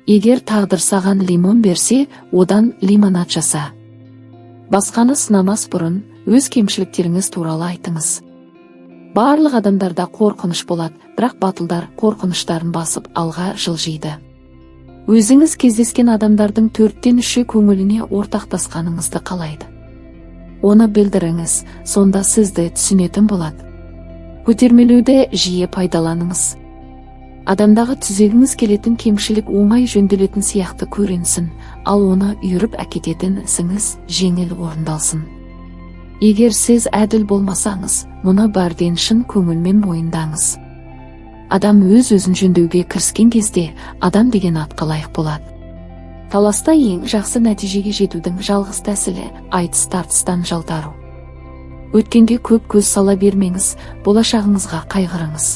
Егер тағдыр саған лимон берсе, одан лимонад жаса. Басқаны сынамас бұрын өз кемшіліктеріңіз туралы айтыңыз. Барлық адамдарда қорқыныш болады, бірақ батылдар қорқыныштарын басып, алға жылжиды. Өзіңіз кездескен адамдардың төрттен үші көңіліне ортақтасқаныңызды қалайды. Оны білдіріңіз, сонда сізді түсінетін болады. Көтермелеуді жиі пайдаланыңыз. Адамдағы түзегіңіз келетін кемшілік оңай жөнделетін сияқты көрінсін, ал оны үйіріп әкететін ісіңіз жеңіл орындалсын. Егер сіз әділ болмасаңыз, мұны бірден шын көңілмен мойындаңыз. Адам өз өзін жөндеуге кіріскен кезде адам деген атқа лайық болады. Таласта ең жақсы нәтижеге жетудің жалғыз тәсілі – айтыс тартыстан жалтару. Өткенге көп көз сала бермеңіз, болашағыңызға қайғырыңыз.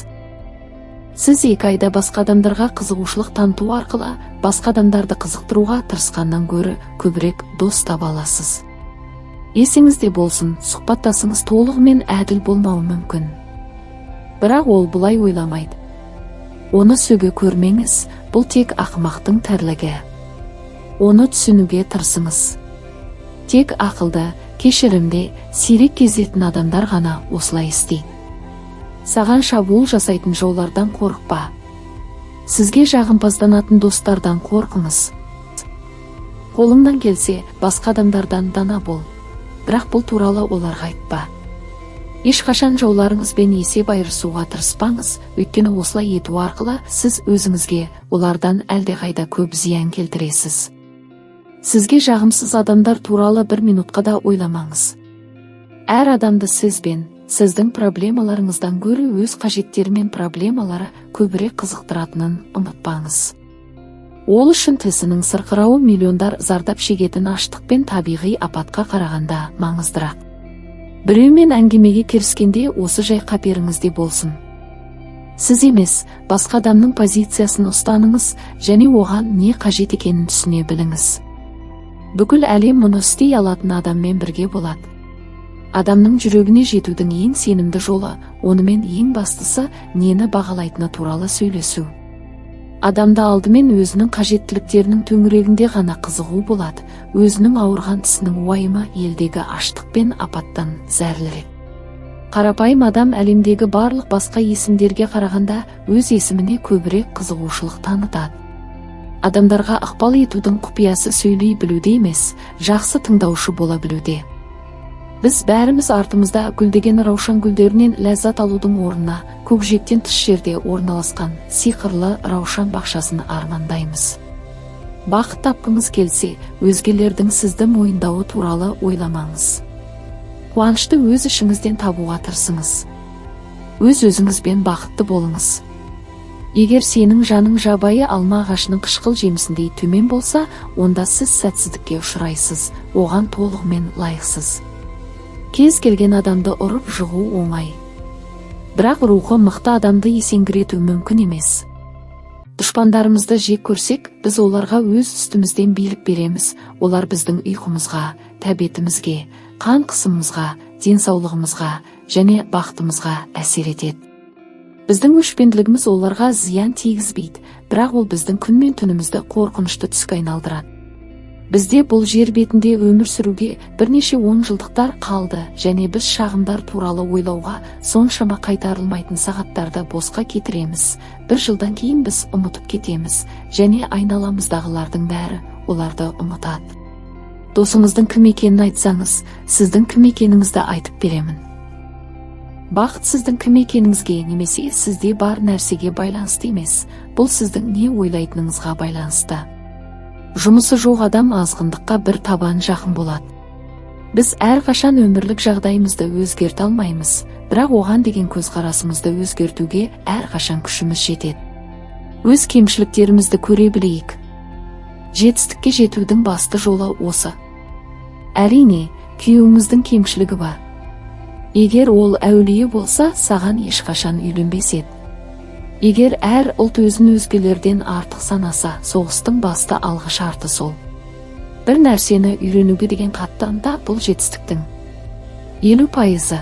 Сіз 2 айда басқа адамдарға қызығушылық таныту арқылы басқа адамдарды қызықтыруға тырысқаннан гөрі көбірек дос таба аласыз. Есіңізде болсын, сұхбаттасыңыз толығымен әділ болмауы мүмкін, бірақ ол бұлай ойламайды. Оны сөге көрмеңіз, бұл тек ақымақтың тірлігі. Оны түсінуге тырысыңыз. Тек ақылды, кешірімді, сирек кездесетін адамдар ғана осылай істейді. Саған шабуыл жасайтын жаулардан қорықпа, сізге жағымпазданатын достардан қорқыңыз. Қолыңнан келсе, басқа адамдардан дана бол, бірақ бұл туралы оларға айтпа. Ешқашан жауларыңызбен есеп айырысуға тырыспаңыз, өйткені осылай ету арқылы сіз өзіңізге олардан әлдеқайда көп зиян келтіресіз. Сізге жағымсыз адамдар туралы бір минутқа да ойламаңыз. Әр адамды сіз бен сіздің проблемаларыңыздан гөрі өз қажеттері мен проблемалары көбірек қызықтыратынын ұмытпаңыз. Ол үшін тісінің сырқырауы миллиондар зардап шегетін аштық пен табиғи апатқа қарағанда маңыздырақ. Біреумен әңгімеге кіріскенде осы жай қаперіңізде болсын. Сіз емес, басқа адамның позициясын ұстаныңыз және оған не қажет екенін түсіне біліңіз. Бүкіл әлем мұны істей алатын адаммен бірге болады. Адамның жүрегіне жетудің ең сенімді жолы – онымен ең бастысы нені бағалайтыны туралы сөйлесу. Адамда алдымен өзінің қажеттіліктерінің төңірегінде ғана қызығу болады. Өзінің ауырған тісінің уайымы елдегі аштық пен апаттан зәрлірек. Қарапайым адам әлемдегі барлық басқа есімдерге қарағанда өз есіміне көбірек қызығушылық танытады. Адамдарға ықпал етудің құпиясы сөйлей білуде емес, жақсы тыңдаушы бола білуде. Біз бәріміз артымызда гүлдеген раушан гүлдерінен ләззат алудың орнына көкжиектен тыс жерде орналасқан сиқырлы раушан бақшасын армандаймыз. Бақыт тапқыңыз келсе, өзгелердің сізді мойындауы туралы ойламаңыз. Қуанышты өз ішіңізден табуға тырысыңыз. Өз өзіңізбен бақытты болыңыз. Егер сенің жаның жабайы алма ағашының қышқыл жемісіндей төмен болса, онда сіз сәтсіздікке ұшырайсыз, оған толығымен лайықсыз. Кез келген адамды ұрып жығу оңай, бірақ рухы мықты адамды есеңгірету мүмкін емес. Дұшпандарымызды жек көрсек, біз оларға өз үстімізден билік береміз. Олар біздің ұйқымызға, тәбетімізге, қан қысымымызға, денсаулығымызға және бақытымызға әсер етеді. Біздің өшпенділігіміз оларға зиян тигізбейді, бірақ ол біздің күн мен түнімізді қорқынышты түске айналдырады. Бізде бұл жер бетінде өмір сүруге бірнеше он жылдықтар қалды және біз шағымдар туралы ойлауға соншама қайтарылмайтын сағаттарды босқа кетіреміз. Бір жылдан кейін біз ұмытып кетеміз және айналамыздағылардың бәрі оларды ұмытады. Досыңыздың кім екенін айтсаңыз, сіздің кім екеніңізді айтып беремін. Бақыт сіздің кім екеніңізге немесе сізде бар нәрсеге байланысты емес, бұл сіздің не ойлайтыныңызға байланысты. Жұмысы жоқ адам азғындыққа бір табан жақын болады. Біз әрқашан өмірлік жағдайымызды өзгерте алмаймыз, бірақ оған деген көзқарасымызды өзгертуге әрқашан күшіміз жетеді. Өз кемшіліктерімізді көре білейік. Жетістікке жетудің басты жолы осы. Әрине, күйеуіңіздің кемшілігі бар. Егер ол әулие болса, саған ешқашан үйленбес еді. Егер әр ұлт өзін өзгелерден артық санаса, соғыстың басты алғы шарты сол. Бір нәрсені үйренуге деген қатты ынта – бұл жетістіктің 50%-ы.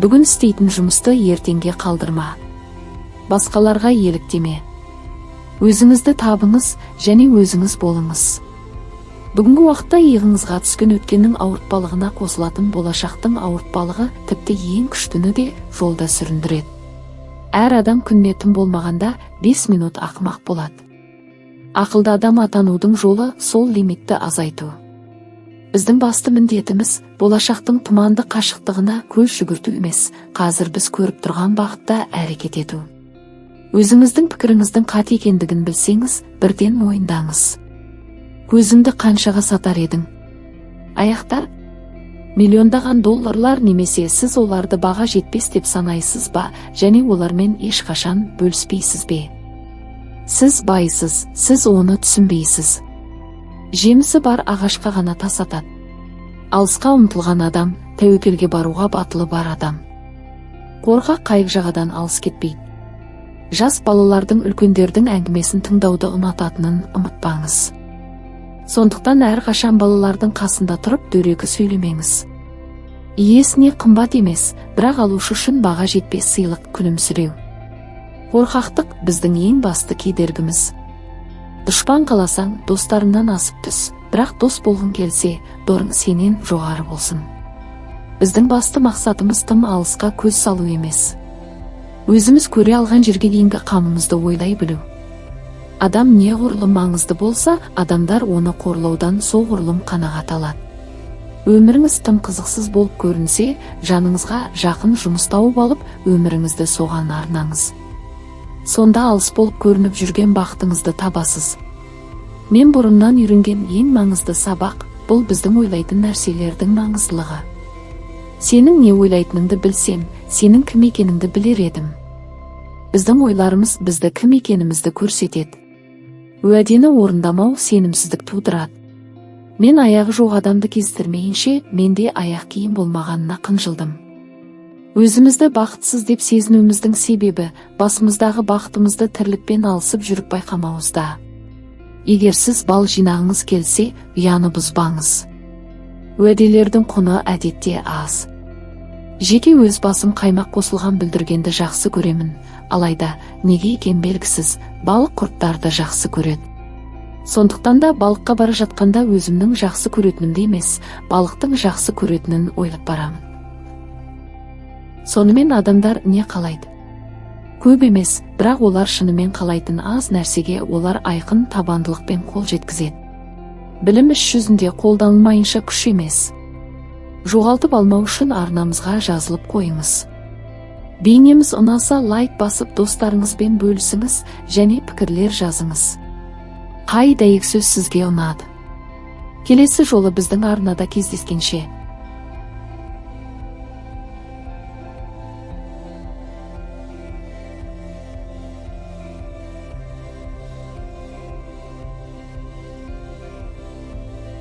Бүгін істейтін жұмысты ертеңге қалдырма. Басқаларға еліктеме. Өзіңізді табыңыз және өзіңіз болыңыз. Бүгінгі уақытта иығыңызға түскен өткеннің ауыртпалығына қосылатын болашақтың ауыртпалығы тіпті ең күштіні де жолда сүріндіреді. Әр адам күніне тым болмағанда 5 минут ақымақ болады. Ақылды адам атанудың жолы сол лимитті азайту. Біздің басты міндетіміз болашақтың тұманды қашықтығына көз жүгірту емес, қазір біз көріп тұрған бағытта әрекет ету. Өзіңіздің пікіріңіздің қате екендігін білсеңіз, бірден мойындаңыз. Көзіңді қаншаға сатар едің? Аяқтар? Миллиондаған долларлар немесе сіз оларды баға жетпес деп санайсыз ба және олармен ешқашан бөліспейсіз бе? Сіз байсыз, сіз оны түсінбейсіз. Жемісі бар ағашқа ғана тас атады. Алысқа ұмтылған адам, тәуекелге баруға батылы бар адам. Қорқақ қайық жағадан алыс кетпейді. Жас балалардың үлкендердің әңгімесін тыңдауды ұнататынын ұмытпаңыз. Сондықтан әрқашан балалардың қасында тұрып дөрекі сөйлемеңіз. Иесіне қымбат емес, бірақ алушы үшін баға жетпес сыйлық күлімсіреу. Қорқақтық біздің ең басты кедергіміз. Дұшпан қаласаң, достарыңнан асып түс, бірақ дос болғың келсе, дорың сенен жоғары болсын. Біздің басты мақсатымыз тым алысқа көз салу емес. Өзіміз көре алған жерге дейінгі қамымызды ойлай білу. Адам неғұрлым маңызды болса, адамдар оны қорлаудан соғұрлым қанағат алады. Өміріңіз тым қызықсыз болып көрінсе, жаныңызға жақын жұмыс тауып алып, өміріңізді соған арнаңыз. Сонда алыс болып көрініп жүрген бақытыңызды табасыз. Мен бұрыннан үйренген ең маңызды сабақ, бұл біздің ойлайтын нәрселердің маңыздылығы. Сенің не ойлайтыныңды білсем, сенің кім екеніңді білер едім. Біздің ойларымыз бізді кім екенімізді көрсетеді. Уәдені орындамау сенімсіздік тудырады. Мен аяғы жоқ адамды кездестірмейінше, менде аяқ киім болмағанына қынжылдым. Өзімізді бақытсыз деп сезінуіміздің себебі басымыздағы бақытымызды тірлікпен алысып жүріп байқамауымызда. Егер сіз бал жинағыңыз келсе, ұяны бұзбаңыз. Уәделердің құны әдетте аз. Жеке өз басым қаймақ қосылған бүлдіргенді жақсы көремін, алайда неге екен белгісіз, балық құрттарды жақсы көреді. Сондықтан да балыққа бара жатқанда өзімнің жақсы көретінімді емес, балықтың жақсы көретінін ойлап барамын. Сонымен адамдар не қалайды? Көп емес, бірақ олар шынымен қалайтын аз нәрсеге олар айқын табандылықпен қол жеткізеді. Білім іс жүзінде қолданылмайынша күш емес. Жоғалтып алмау үшін арнамызға жазылып қойыңыз. Бейнеміз ұнаса, лайк басып, достарыңызбен бөлісіңіз және пікірлер жазыңыз. Қай дәйексөз сізге ұнады? Келесі жолы біздің арнада кездескенше.